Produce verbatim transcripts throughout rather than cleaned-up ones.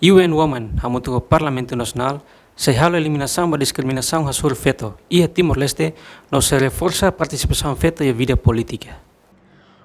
U N Women hamutuk ho Parlamentu Nasionál sei halo eliminasaun ba diskriminasaun hasoru feto iha Timor-Leste no sei reforsa partisipasaun feto iha vida polítika.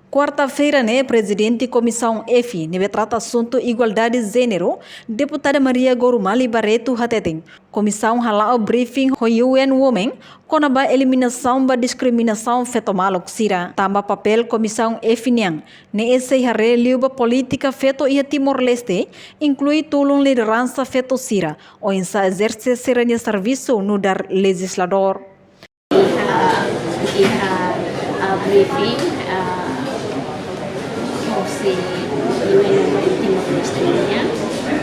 Kuarta-feira ne'e, Prezidente Komisaun F ne'ebé trata asuntu igualdade jéneru, Deputada Maria Gorumali Barreto hateten, komisaun hala'o briefing ho U N Women kona-ba eliminasaun ba diskriminasaun feto maluk sira. Tanba papél Komisaun F nian ne'e sei haree liu ba polítika feto iha Timor-Leste, inklui tulun lideransa feto sira oinsá ezerse sira-nia servisu nu'udar lejizladór. Iha, iha, ah, briefing, ah, hosi U N Women Timor-Leste nian,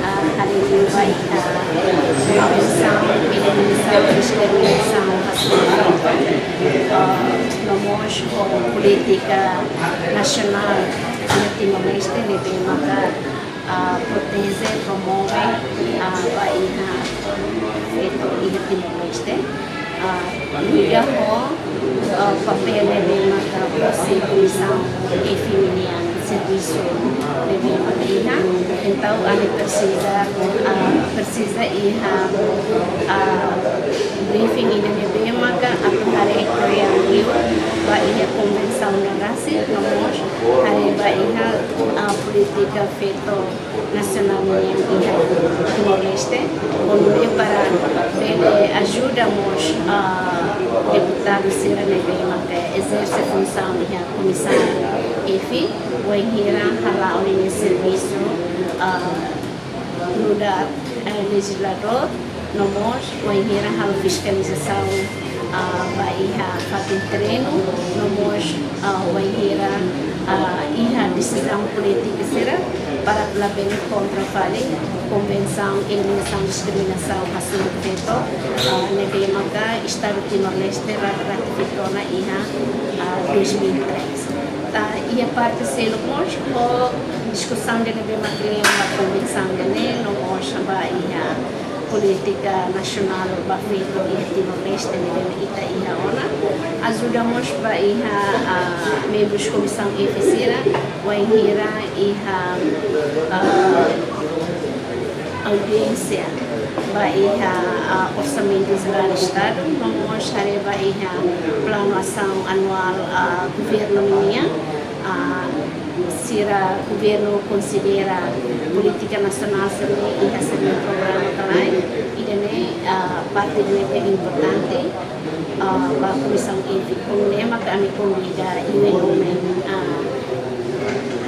ah, haree liu ba iha, ah, eliminasaun, eliminasaun, diskriminasaun, ah, no mós ho polítika nasionál iha Timor-Leste ne'ebé maka, ah, proteje, promove, ah, ba iha feto iha Timor-Leste. Ah, liga ho, ah, papél ne'ebé maka hosi Komisaun F nian servisu ne'ebé maka iha. Entaun, ami presiza, ah, presiza iha, ah, briefing ida ne'ebé maka atu haree kroan liu ba iha konvensaun ne'e rasik, no mós haree ba iha, ah, polítika feto nasionál nian iha Timor-Leste, hodi nune'e para bele ajuda mós, ah, deputadu sira ne'ebé maka ezerse funsaun iha Komisaun F, wainhira hala'o ninia servisu, ah, nu'udar, eh, lejizladór, no mós wainhira halo fiskalizasaun, ah, ba iha fatin terrenu, no mós, ah, wainhira, ah, iha desizaun polítika sira para labele kontra fali Konvensaun Eliminasaun Diskriminasaun hasoru feto, ah, ne'ebé maka Estadu Timor-Leste ra-, ratifika ona iha, ah, dois mil e três. Ah, iha parte seluk mós ho diskusaun ida ne'ebé maka liga ba konvensaun ida-ne'e, no mós ba iha polítika nasionál ba feto iha Timor-Leste ne'ebé ita iha ona. Ajuda mós ba iha, ah, membrus Komisaun F sira, wainhira iha, ah, audiénsia ba iha, ah, Orsamentu Jerál Estadu, no mós haree ba iha planu asaun anuál, ah, governu nian, ah, sira governu konsidera polítika nasionál sira-ne'e iha sira-nia programa ka lae, ida-ne'e, ah, parte ida ne'ebé importante, ah, ba Komisaun F, nune'e maka ami konvida U N Women, ah,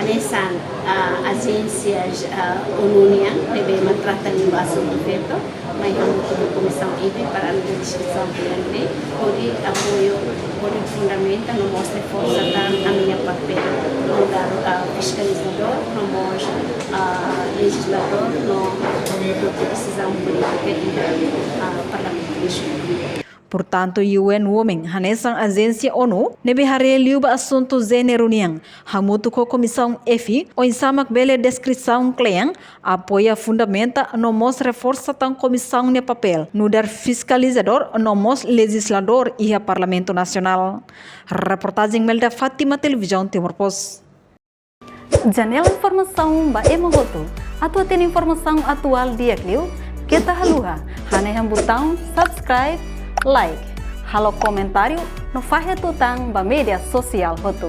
hanesan, ah, ajénsia, ah, ONU nian, ne'ebé maka trata liu ba asuntu feto, mai hamutuk ho Komisaun F para ami diskusaun ida-ne'e, hodi apoiu, hodi fundamenta no mós reforsa tan ami-nia papél nu'udar, ah, fiskalizadór, no mós, ah, lejizladór, no hodi desizaun polítika iha, ah, Parlamentu Nasionál. Portantu, U N Women hanesan ajénsia ONU ne'ebé haree liu ba asuntu jéneru nian, hamutuk ho Komisaun F, oinsá mak bele deskrisaun kle'an, apoia, fundamenta no mós reforsa tan komisaun nia papél nu'udar fiskalizadór no mós lejizladór iha Parlamentu Nasionál. Reportajen Melda Fátima, Televizaun Timor Post. Janela informasaun ba ema hotu. Atu hatene informasaun atuál di'ak liu, keta haluha hanehan butaun subscribe, like, halo komentáriu no fahe tutan ba média sosiál hotu.